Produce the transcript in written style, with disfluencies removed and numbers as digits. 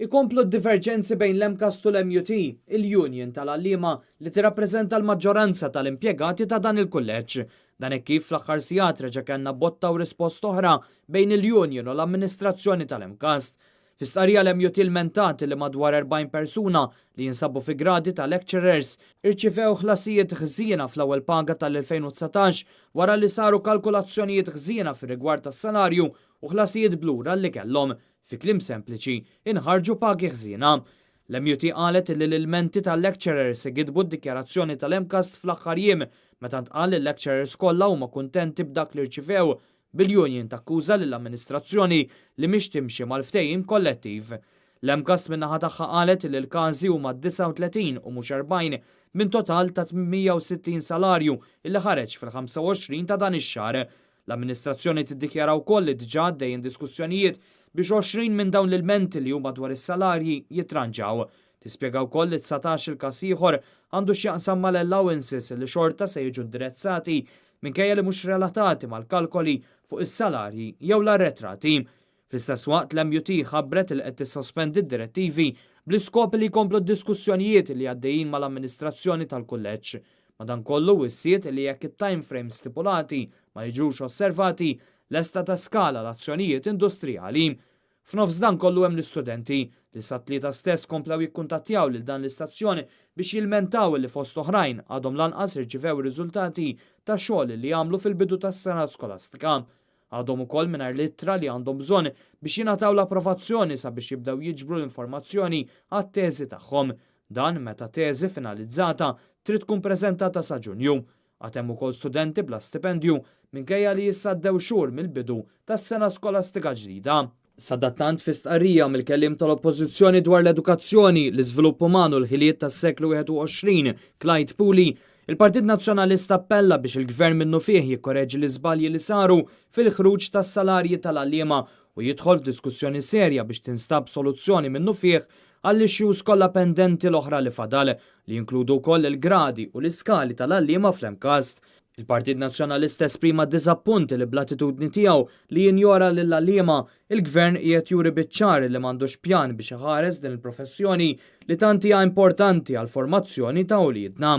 Ikomplu d-diverġenzi bejn l-MCAST u l-MUT, il-union tal-għalliema li tirrappreżenta l-maġġoranza tal-impjegati ta' dan il-kulleġġ. Dan hekk kif fl-aħħar sigħat reġa' kellna botta u risposta oħra bejn il-union u l-amministrazzjoni tal-MCAST. Fi stqarrija l-MUT lmentat li madwar 40 persuna li jinsabu fi gradi ta' lecturers irċivew ħlasijiet ħżiena fl-ewwel paga tal-2019 wara li saru kalkulazzjonijiet ħżiena fir-rigward tas-salarju u ħlasijiet b'lura li kellhom. Fi kliem sempliċi, inħarġu pagi ħżiena. L-MUT qalet li l-ilmenti tal-lecturers gidbu d-dikjarazzjoni tal-MCAST fl-aħħar jiem meta ntqal li l-lecturers kollha huma kuntenti b'dak li rċivew, bil-union takkuża lill-amministrazzjoni li mhix timxi mal-ftehim kollettiv. L-MCAST min-naħa tagħha qalet li l-każi huma 39 u mhux 40 minn total ta' 860 salarju illi ħareġ fil-25 ta' dan ix-xahar. L-amministrazzjoni tiddikjara wkoll li diġà għaddejjin diskussjonijiet biex 20 minn dawn l-ilmenti li huma dwar is-salarji jitranġaw. Tispjega wkoll li 19 il-każ ieħor għandu x'jaqsam mal-allowances li xorta se jiġu indirizzati minkejja li mhux relatati mal-kalkoli fuq is-salarji jew l-arretrati. Fl-istess waqt l-MUT ħabbret li qed tissospendi d-direttivi bl-iskop li jkomplu d-diskussjonijiet li għaddejjin mal-amministrazzjoni tal-kulleġġ. Madankollu wissiet li jekk it-time frame stipulati ma jiġux osservati, lesta teskala l-azzjonijiet industrijali. F'nofs dan kollu hemm l-istudenti li sat-Tlieta stess komplew jikkuntattjaw lil dan l-istazzjon biex jilmentaw li fost oħrajn għadhom lanqas irċivew riżultati ta' xogħol li għamlu fil-bidu tas-sena skolastika. Għadhom ukoll mingħajr l-ittra li għandhom bżonn biex jingħataw l-approvazzjoni sabiex jibdew jiġbru l-informazzjoni għat-teżi tagħhom. Dan meta teżi finalizzata trid tkun preżentata sa Ġunju. Għad hemm ukoll studenti bla stipendju minkejja li issa għaddew xhur mill-bidu tas-sena skolastika ġdida. Sadattant fi stqarrija mill-kelliem tal-Oppożizzjoni dwar l-edukazzjoni, l-iżvilupp uman u l-ħiliet tas-seklu 21, Clyde Puli, il-Partit Nazzjonalista appella biex il-Gvern minnufih jikkoreġi l-iżbalji li saru fil-ħruġ tas-salarji tal-għalliema u jidħol f'diskussjoni serja biex tinstab soluzzjoni minnufih għall-issues kollha pendenti l-oħra li fadal, li jinkludu wkoll il-gradi u l-iskali tal-għalliema fl-MCAST. Il-Partit Nazzjonalista esprima diżappunt li bl-attitudni tiegħu li jinjora lill-għalliema, il-Gvern qiegħed juri biċ-ċar li m'għandux pjan biex iħares din il-professjoni li tant hija importanti għall-formazzjoni ta' uliedna.